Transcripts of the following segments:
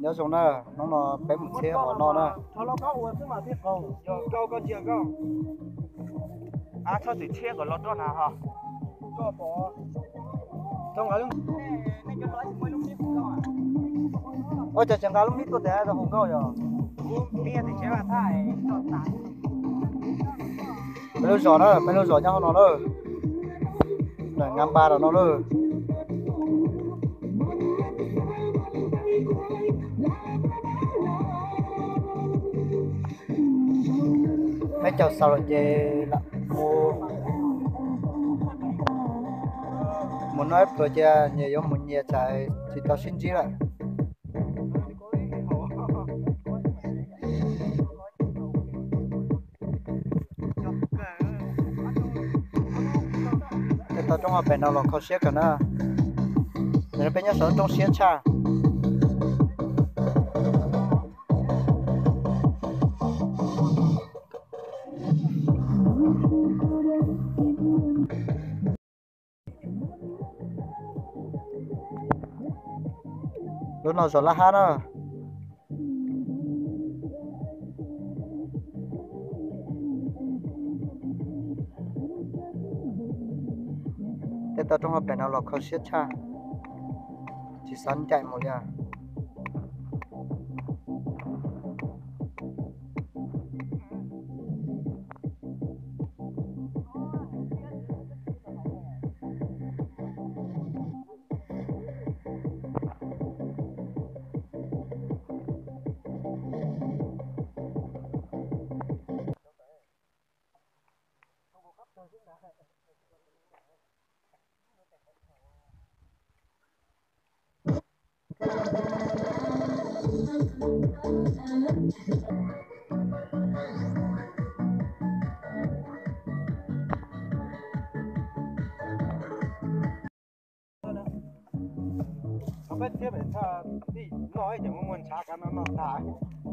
Nyob zoo na, hnub no peb mus txhiab hov noj na. Ua cas tsis nqa lub mib tuaj tias rau hauv nkauj yog? Peb lub zos na, peb lub zos nyob hauv no na. Nqa npa rau no na. Peb caug xaus lawm ces lam mus, mus noj ib pluag cia nyias yuav mus nyias tsam tsis tau sib ntsib lawm. Tej tau roob hauv pes no los kho siab kawg na. Nim no peb nyob saum roob siab tshaj. Lub no zos Laj Hab na. Tej tau roob hauv pes no los kho siab tshaj, tsis xav ncaim mus li.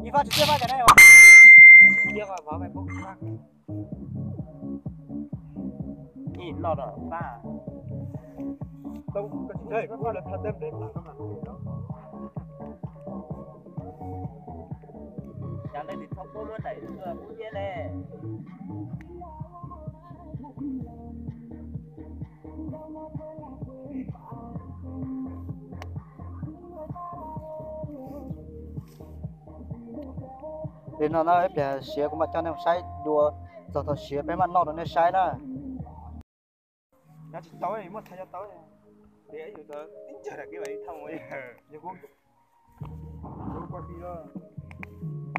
Ib fab tsis txiaj fab cas ne? Txiaj fab, vov Facebook fab. Ib no los fab. Cas leej twg txhob muab daim kub nyiab ne. Li no na, ib pliag siav kuv mam coj nej mus saib dua, txog thaum siav peb mam noj rau nej saib na.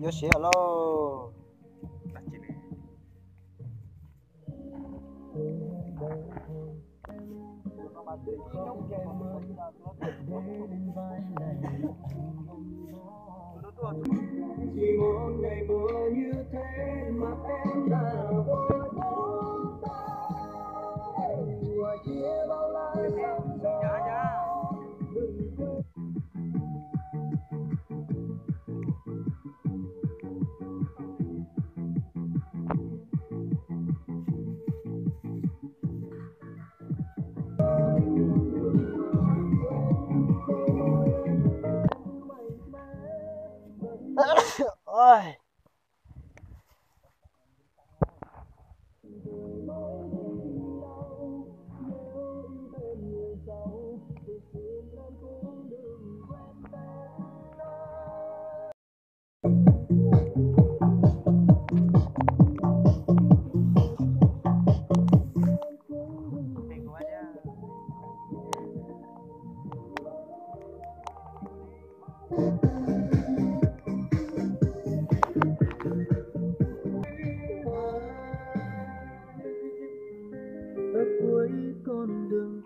Yuav siav lauj.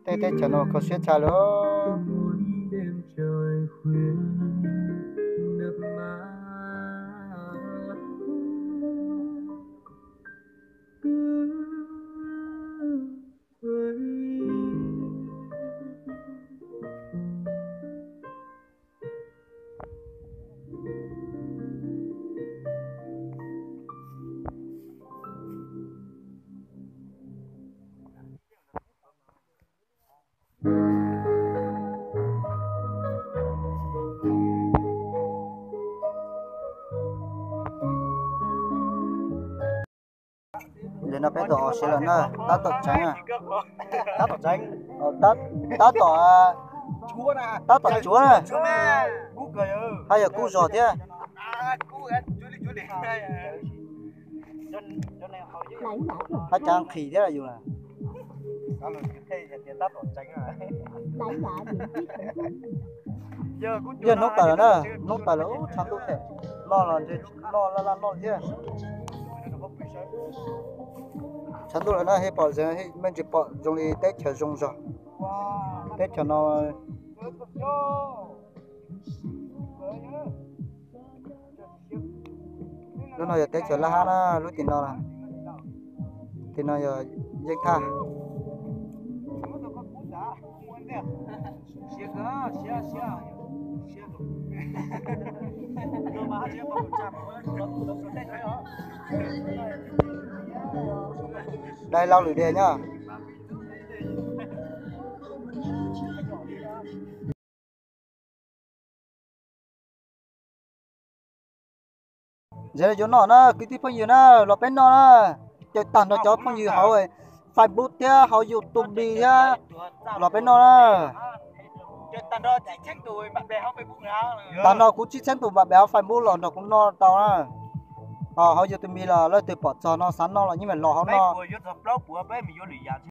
Tej teb chaws no kho siab tshaj li. Nim no peb tau os siav lawm na, tab tom tseev. Tab tom tseev. Tab, tab tom, tab tom cuav na. Hab yog kub zog thiab. Hab cav nqhis thiab yus na. Yog hnub tawm lawm na, hnub tawm lawm, tshav ntuj thiab. Noj los noj laj laj noj thiab. Tshav ntuj lawm na, pom me ntsis pom zoo li teb chaws zoo zog. Teb chaws no, lub no yog teb chaws laj hab na, lub tim no, tim no yog yeej thaj. Dai lau lwm diag nyob. Ze yuav noj na kwv tij phooj ywg na, los peb noj na. Caw tag nrho cov phooj ywg hauv Facebook thiab hauv YouTube thiab, los peb noj na. Tag nrho kuv tsib txheeb tus npam pem hauv Facebook los nrog kuv noj tau na. Hauv YouTube los leej twg pom txog no xav noj los yeej mam los hauv no.